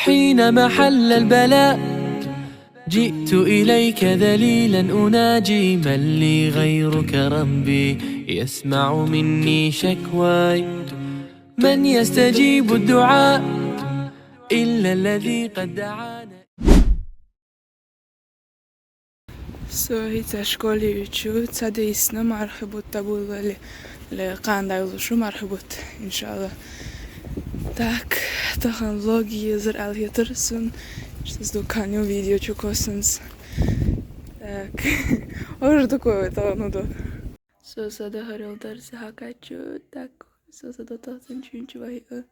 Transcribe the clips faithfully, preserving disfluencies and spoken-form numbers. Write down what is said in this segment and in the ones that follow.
حين محل البلاء، جئت إليك ذليلا أناجي، من لي غيرك ربي، يسمع مني شكواي، من يستجيب الدعاء إلا الذي قد دعانا. Со хӀинца школе ю, цадийсна мархи бутт дӀаболабелла, кхана дӀайолалуш ю мархи бутт, иншаАллахӀ. Так, тахан влог езар аьлла хетар сона, сейчас дуккха ю видео чукоссанца. Так, уже такое тахан хӀу ду. Со са дахарал дарсе хьакхаьчча, так, со са дотахцан чуьнча вай, а,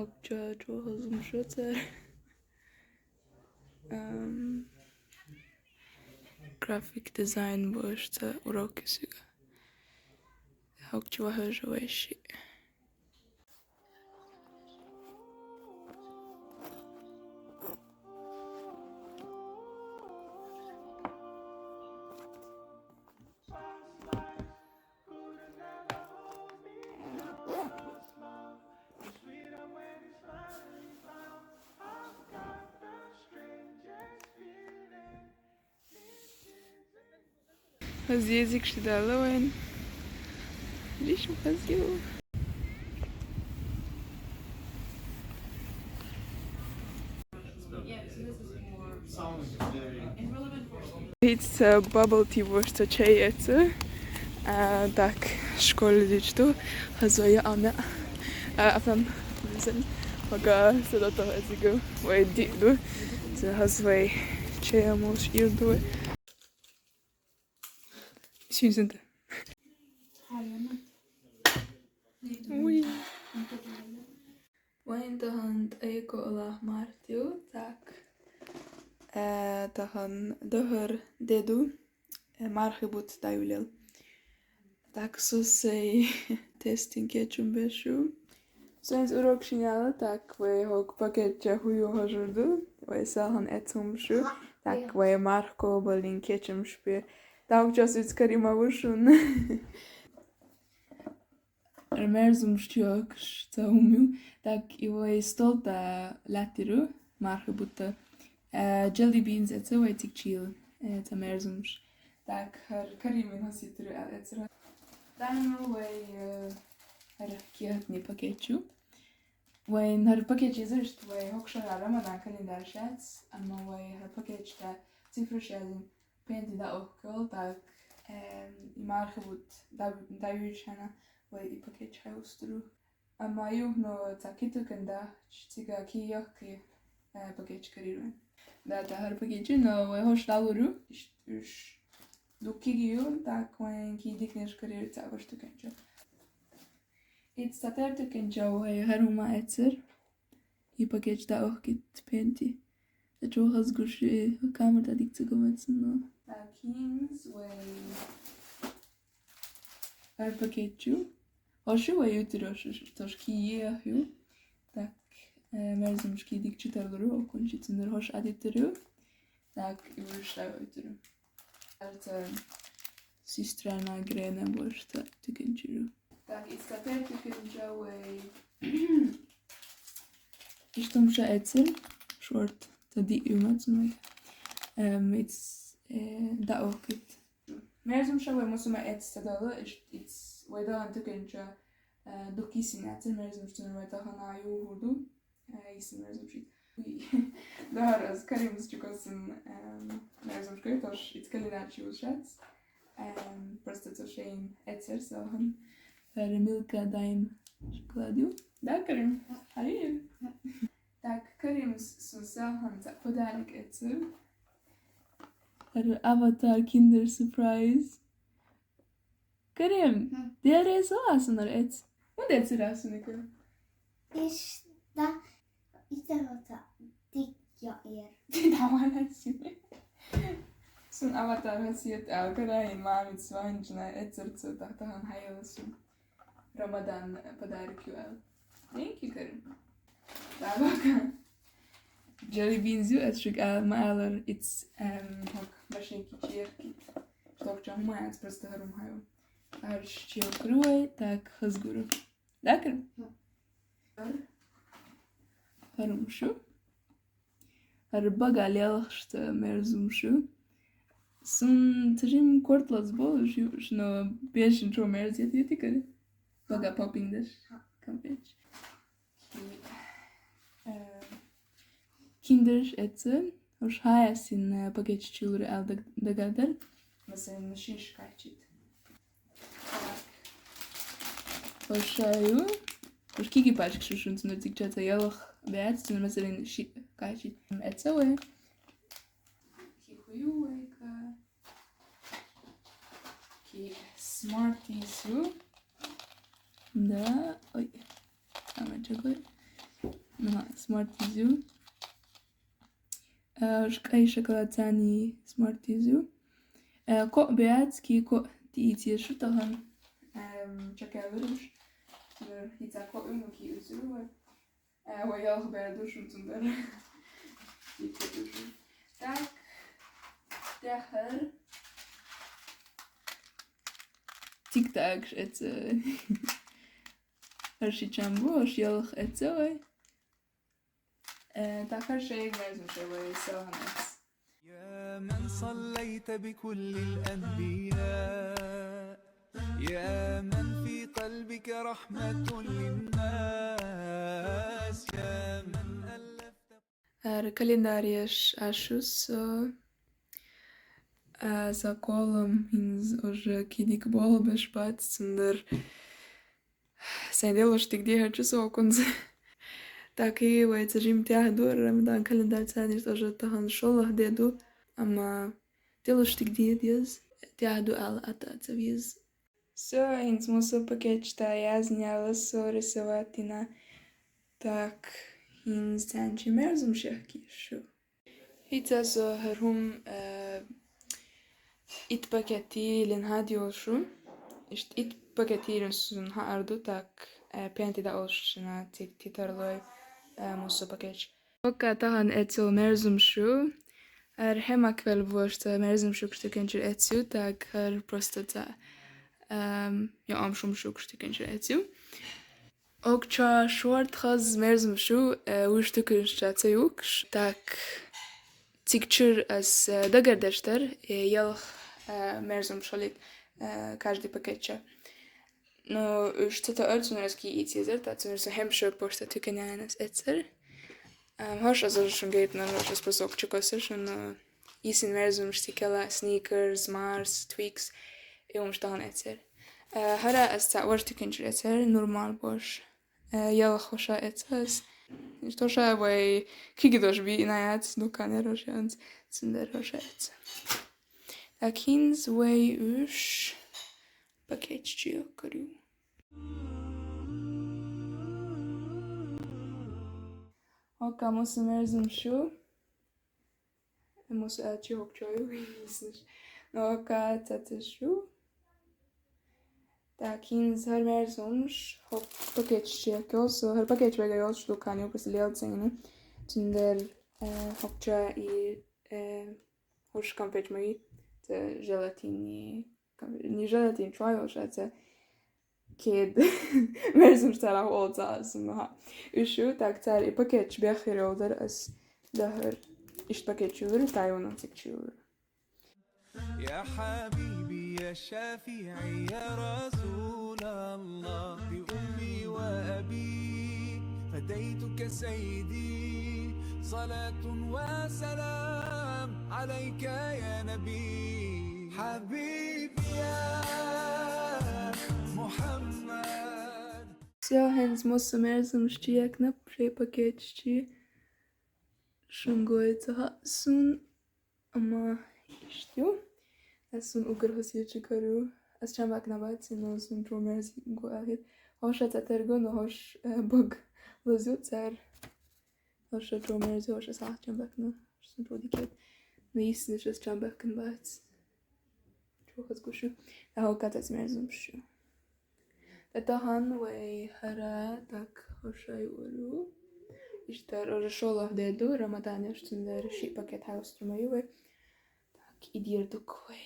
ог ча чухазум шо цар. Ам, график дизайн бу ишта урок ю цига. Хьокху чу вахар вайши. Хаза езигаш далла вайн. Лиш хаза ю. ХӀинца, э, bubble tea бохуш цхьа чай эцна. А, так, школе дича ду, хаза я ана. А, афам, бизан, пока са дотахь эциг вай диъ ду. Цу хаза вай чай амуш ир ду вай. Синсента. Уй. Вайн тахан тӀекхоалахь март ю, так. Э, тахан дехар де ду, э, мархи бутт дӀайолалу. Так, со сай тестан кечам беш ю. Со хӀинца урок шина яла, так, вай хӀокху пакет чу хӀу ю хьожур ду, вай селхан эцна хӀумаш ю, так, вай мархи кобаллин кечамаш бе. Так, час виц карима ву шуна. Мерзамаш чу йохкуш цхьа хӀума ю. Так, и вай стол тӀа лаьттира мархи бутт. Э, jelly beans эцна вай цига чийла, э, цхьа мерзамаш. Так, хӀара кариман хьасийтира аьлла эцна. Дайна вай, э, хӀара кехатни пакет чу. Вайн хӀара пакет чу езар иштта, вай хӀокху шарахь Рамадан календарь шац, амма вай хӀара пакет чу тӀа цифраш язйина. Пенти дӀаохкуш, так, эм, и мархи бутт дӀа-, дӀайоьдуш хьана вай и пакет чу хьаустур ю. Амма юхано цхьа киту кан дахча, цига ки йохкий, э, пакет чу карийра вайн. Да, тӀаккха хӀара пакет чу, но вай хӀорш дӀалур ю, иш-, уьш дуккхига ю, так, вайн ки диканаш карийра цхьа ваша тукан чу. Итс цхьа тера тукан чу вай хӀара хӀума эцар. И пакет чу дӀаохкуьйту пенти. Ца чӀогӀа хаза гуш, э, камера тӀа дика ца го меца, но. Так, хӀинца вай хӀара пакет чу. ХӀорш ю вай ютур, хӀорш, хӀорш ки еха ю. Так, э, мерзамаш ки дика чу тарлур ю, оккхунчи цундур хӀорш Ӏадитар ю. Так, и вуьш дай ойтур ю. Ца сестрана Грена бошта тикинчиру. Так, итс капер тикинча вай. Иштта хӀума ша эцир, шорт, ца диъ ю мац май. Эм, итс, э, даохкит. Мерзум ша вай мусума эц ца дала, иш-, итс вай далан тикинча, э, дукисин эцир, мерзум ша вай тахана ю хурду. Э, исин мерзум шит. Уй. Дагар аз Каримас чукосан, эм, мерзум шкой, тош ицкали начи ушац. Эм, просто то шейн эцер сохан. Фер Милка Дайм шоколад ю. Да, Карим? Ари? Так, Карим с-, сун сохан ца подарок эцер. Фер аватар Kinder Surprise. Карим, хм, дереза асунар эц. Мун эцер асуника? Ишта, италата дик яир. Давай асуни. Сун аватар хасият ал караин мамит сванчна эцер цу тахтахан хайла сун. Рамадан подарок ю ал. Thank you, Карим. Давака. Jelly beans ю, эс шук ал маалар, it's, эм, хок машинки черки. Что к чему, это просто харум хаю. Арш чил круой, так хазгуру. Да, Карим? ХӀара хӀума шу. ХӀара багал ялх шта мерза хӀума шу. Сона цу жимма корта лазаболуш ю уж, но безачун чӀоагӀа мерза я, я дика. Бага поппинг деш. Капец. Э, киндерш эцца, уж хьаясина пакеташ чулура аьлла даг-, дагадар. Масала, шиш кхаччалца. Уж шу, уж кегий пачкаш шу, цундела цига чу ца ялх бац, цундела, масала, ши кхаччалца. Эцца вай. Кхы хӀу ю вайга? Кхы Smarties ю. Да, ой. Самое чагой. Ну, Smarties ю. Э, уж кӀай шоколад царна Smarties ю. Э, коа бац, кхы коа тӀаийца еза шу тахан. Эм, чакхъяьлар уж. Цундела хӀинца коа ю, ну, кхы уж ю вай. Э, вай ялх бер ду шун цундела. Итт ду шун. Так. Тахар. Тик-такаш эцца. ХӀара ши чам бу, уж ялх эцца вай. Э, тахар шайга мерза хӀума шу вай, селхан эцца. يا من صليت بكل الأنبياء، يا من في قلبك رحمة للناس، يا من ألفت. ХӀара календарь еш шу со, а, со кхоллам хӀинца уж кхы дика болх беш бац, цундела Сайн делуш тик дехар чу сокунца. Так и вай цу жимма тӀехьа ду, Рамадан календарь царна уж тахан шоллагӀа де ду, амма делуш тик де деза, тӀехьа ду аьлла атта ца веза. Со хӀинца муса пакеташ тӀа яздаь яла со рисовать дина. Так, хӀинца царна чу мерза хӀума шехкишу. ХӀинца со хӀара хӀума, э, итт пакет тийлина хьадоалаш шу. Иштта итт пакет тийлина сона хьаарду, так, э, пенти дӀаолуш шуна цига тӀатарлой, э, муса пакеташ. Окка тахан эццул мерза хӀума шу. ХӀара хӀама квел бошца мерза хӀума шу кушту кенчур эццу, так, хӀара просто ца, эм, я ам шум шу кушту кенчур эццу. Окча шорт хаз мерза хӀума шу, э, уж тукунча ца юкш. Так, цигчур ас, э, дагардештар, э, ялх, э, мерза хӀума шалит, э, каждый пакетча. Но уж цата ар цунраски и цезар, та цунраса хемша пошта туканяна ас эцер. Эм, хош аз уж шунгейтна, хош аз пасок чукасар, шун, э, Ийсин мерза хӀумаш тикела, Snickers, Mars, Twix, и хӀумаш тахан эцер. Э, хӀара аз ца ваш тикинчур эцер, нормал бош. Э, ялх хоша эцаз. Тоша вай кигидош би инаяц, дуканер хоша анц, циндер хоша эца. Так, хӀинца вай уж пакетчик курю. Окка муса мерза хӀума шу. Муса аьлча хӀокчой висныш. Но окка цацаш шу. Так, хӀинца хӀара мерза хӀумаш, хӀокх пакетчик йолаш, хӀара пакетчик вайга йолаш дукан ю, просто лел цена. Цундер, э, хӀокча и, э, хӀуш конфет мои, ца желатин, не желатин, чой йолаш, а ца кед. Мерза хӀумаш царах олца аз, ну, ха. Уж шу, так, цар и пакетчик беххир йолдар аз дахар. Ишт пакетчик юлур, тай вон цик чулур. يا حبيبي يا شفيعي يا رسول الله، بأمي وأبي فديتك سيدي، صلاة وسلام عليك يا نبي. حبيبي يا محمد. Всё, хӀинца муса мерза хӀумаш чуяккхнаб шоай пакетчик. Шунгой ца хаа сона, амма иштта ю. Аз сона угар хасийча кару. Аз чам баккхнабац, но сона чу мерза хинна гу ахир. Хоша ца терго, но хош, э, баг лазу цар. Хоша чу мерза, хоша сах чам баккхна. Хош сона чу дикет. Но истинно аз чам баккхнабац. Чу хас гушу. А хӀокха цац мерза хӀумаш шу. Та тахан вай хӀара так хошай уру. Иштта ар уже шоллагӀа де ду, Рамадан еш, цундер ши пакет хьаустурма ю вай. Так, идир дук вай.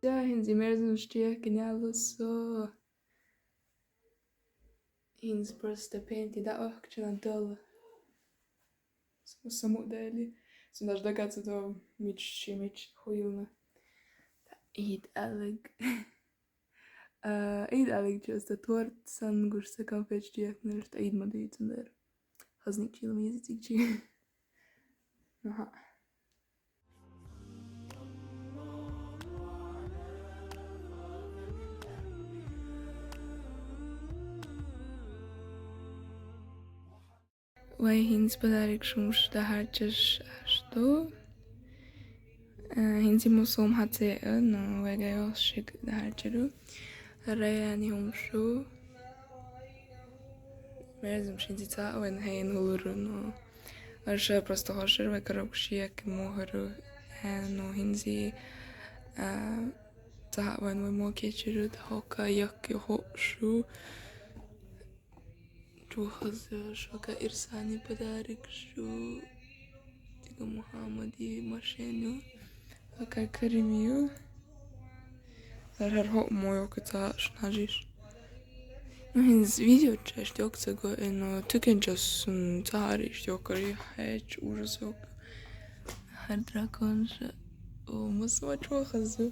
Ja, hinzi merzen stiekenialo so. Hinzi просто пенти да охчана дола. Саму дали. Сунаш дагацо до мич чи мич хуилна. Ид алыг. Ид алыг чоста торт сан гуш са конфет штиекнер, что ид мадуицундар. Хазник чилам языцик чи. Ага. Вай хинз подарок шумш дахарчаш ашту. Хинзи мусом хаце, но вай гайос шик дахарчару. Раяни хумшу. Мерзум шинзи ца вен хейн хулуру, но. Аша просто хошер вай коробку шияк мухару. Но хинзи ца вен вай мокечеру, хока як хошу. Чухаза шока Ирсани подарок шу. Тига Мухаммади машину. Ака Каримию. Зарар хо моё каца шнажиш. Ну, хинз видео чаш тёк цаго, но тюкен час цари штёкари хэч ужас ёк. Хар дракон ша. О, мусма чухазу.